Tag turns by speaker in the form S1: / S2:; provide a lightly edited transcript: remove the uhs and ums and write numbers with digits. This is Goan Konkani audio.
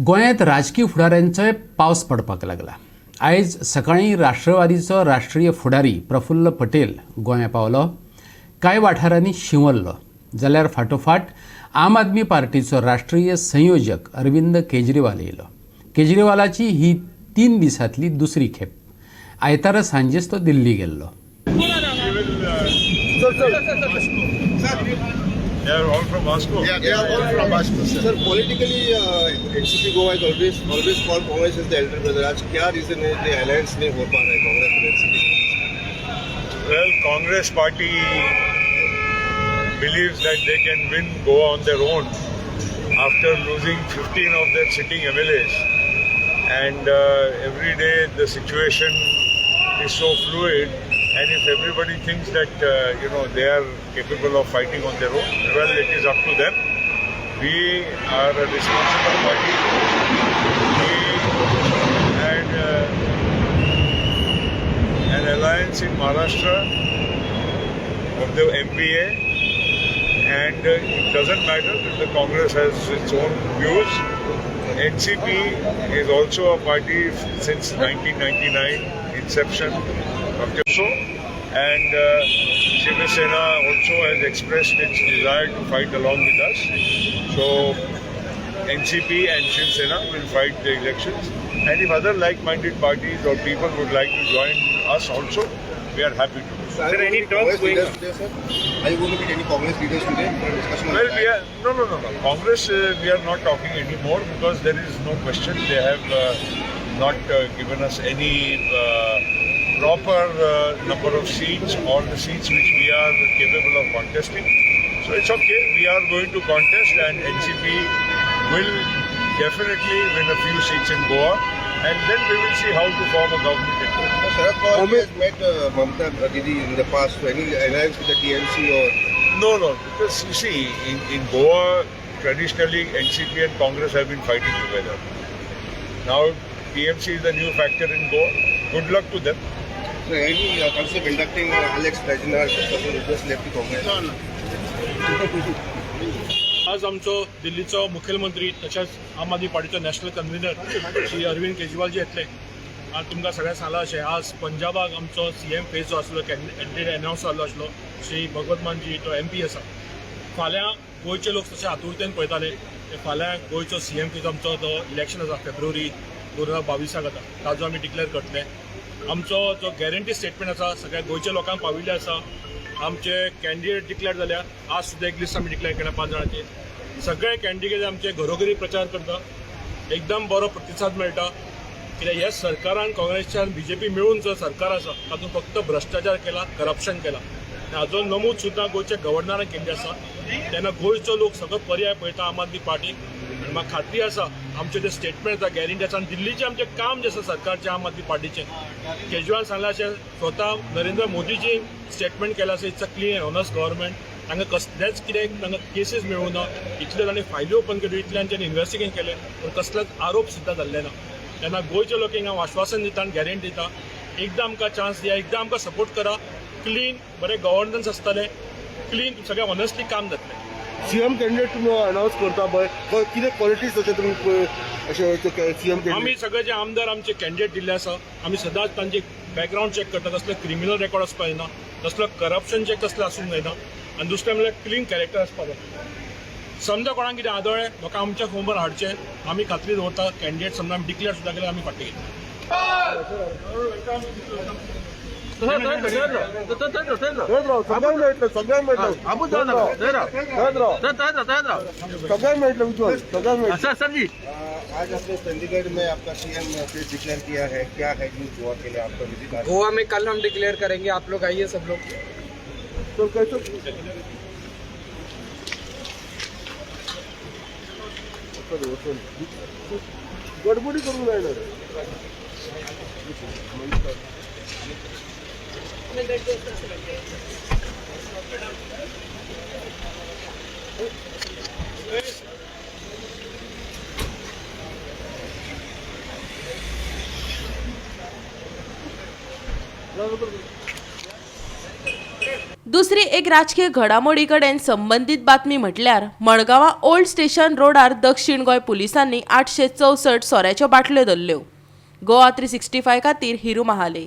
S1: गोंयांत राजकी फुडाऱ्यांचोय पावस पडपाक लागला. आयज सकाळीं राष्ट्रवादीचो राष्ट्रीय फुडारी प्रफुल्ल पटेल गोंयां पावलो. कांय वाठारांनी शिंवरलो. जाल्यार फाटोफाट आम आदमी पार्टीचो राष्ट्रीय संयोजक अरविंद केजरीवाल येयलो. केजरीवालाची ही 3 दिसांतली दुसरी खेप. आयतारा सांजेच तो दिल्ली गेल्लो.
S2: They are all from Vasco.
S3: Yeah, they are all from Vasco, sir.
S4: Sir, politically, NCP Goa is always called Congress as the elder brother. आज क्या रीजन है कि अलायंस नहीं हो पा रहा है कांग्रेस और NCP?
S2: Well, Congress party believes that they can win Goa on their own after losing 15 of their sitting MLAs. And every day the situation is so fluid, and if everybody thinks that they are capable of fighting on their own, well, it is up to them. We are a responsible party. We had an alliance in Maharashtra of the MVA, and it doesn't matter if the Congress has its own views. NCP is also a party since 1999 inception of the so, and Shiv Sena also has expressed its desire to fight along with us. So NCP and Shiv Sena will fight the elections, and if other like-minded parties or people would like to join us also, we are happy to do so.
S4: Sir, any talks going on? Today, sir? Are you going to meet any Congress leaders today for a discussion on
S2: Well, we
S4: that?
S2: are no. Congress, we are not talking anymore because there is no question. They have not given us any proper number of seats or the seats which we are capable of contesting. So it's okay. We are going to contest, and NCP will definitely win a few seats in Goa, and then we will see how to form a government in Goa.
S4: Sir, Sharad Pawar ji has met Mamata Didi in the past. So any alliance with the TMC or?
S2: No, because you see, in Goa, traditionally NCP and Congress have been fighting together. Now, TMC is the new factor in Goa. Good luck to them.
S4: So any consider conducting Alex Reginald, person who just left the Congress?
S3: No, no.
S5: आज आमचो दिल्लीचो मुखेलमंत्री तशेंच आम आदमी पार्टीचो नॅशनल कन्व्हिनर श्री अरविंद केजरीवाल जी येतले. आनी तुमकां सगळ्यांक सांगलां अशें, आज पंजाबाक आमचो सीएम फेस जो आसलो, कॅन्डिडेट अनावन्स जाल्लो आसलो, श्री भगवंत मानजी, तो एमपी आसा. फाल्यां गोंयचे लोक तशे आतुरतेन पळयताले ते फाल्यां गोंयचो सीएम फेस आमचो जो इलेक्शन आसा फेब्रुवारी 2022 आसा, ताजो आमी डिक्लेअर करतले. आमचो जो गॅरंटी स्टेटमेंट आसा सगळ्या गोंयच्या लोकांक पाविल्ले आसा. आमचे कॅन्डिडेट डिक्लेअर जाल्या. आज सुद्दां एक लिस्ट आमी डिक्लेअर केल्या 5 जाणांची. सगळे कॅन्डिडेट आमचे घरोघरी प्रचार करता, एकदम बरो प्रतिसाद मेळटा. कित्याक ह्या सरकारान काँग्रेसच्या बीजेपी मेळून जो सरकार आसा तातूंत फक्त भ्रश्टाचार केला, करप्शन केला आनी हाजो नमूद सुद्दां गोंयच्या गव्हर्नरान केल्ली आसा. तेन्ना गोंयचो लोक सगळो पर्याय पळयता आम आदमी पार्टी. आनी म्हाका खात्री आसा, आमचें जें स्टेटमेंट आसा, गॅरंटी आसा आनी दिल्लीचें आमचें काम जें आसा सरकारचें, आम आदमी पार्टीचें, केजरीवाल सांगलां अशें, स्वता नरेंद्र मोदीजी स्टेटमेंट केलां आसा, it's a clean and honest government. तांकां कसलेच कितें तांकां केसीस मेळूं ना. इतल्यो तांणी फायली ओपन केल्यो, इतलें तांच्यांनी इन्वेस्टिगेशन केलें, पूण कसलेच आरोप सुद्दां जाल्ले ना. तेन्ना गोंयच्या लोकांक हांव आश्वासन दिता आनी गॅरंटी दिता, एकदां आमकां चान्स दिया, एकदां आमकां सपोर्ट करा, क्लीन बरें गव्हर्नन्स आसतलें, क्लीन सगळें ऑनेस्टली काम जातलें.
S4: सीएम कॅन्डिडेट तुमी अनावन्स करता पळय, कितें क्वॉलिटीज अशें तुमी अशें सीएम?
S5: आमी सगळे जे आमदार आमचे कॅन्डिडेट दिल्ले आसा, आमी सदांच तांचे बॅकग्रावंड चॅक करता. कसले क्रिमिनल रेकॉर्ड आसपाक जायना, कसलो करप्शनचें कसलें आसूंक जायना आनी दुसरें म्हणल्यार क्लीन कॅरेक्टर आसपाक जाय. समजा कोणाक कितें आदळ्ळें, लोकांक आमच्या फोनार हाडचें. आमी खात्री दवरता, कॅन्डिडेट समजा आमी डिक्लेअर सुद्दां केल्यार आमी फाटीं घेतले.
S4: सगळ्यांक मेळटलें, सगळ्यांक मेळटलें, सगळ्यांक मेळटलें, उज्ज्वल, सगळ्यांक मेळटलें.
S6: सर जी,
S4: आज आपने चंडीगढ़ में आपका सीएम फेस डिक्लेयर किया है, क्या है न्यूज गोवा के लिए आपका विजिट आज?
S7: गोवा में कल हम डिक्लेयर करेंगे, आप लोग आइए सब लोग.
S4: सर, कैसे गडबडी करूंक जायना.
S3: दुसरी एक राजकीय घडामोडी कडेन संबंदीत बातमी म्हटल्यार मडगांवां ओल्ड स्टेशन रोडार दक्षीण गोंय पुलिसांनी 864 सोऱ्याच्यो बाटल्यो धरल्यो. गोवा 365 खातीर हिरू महाले.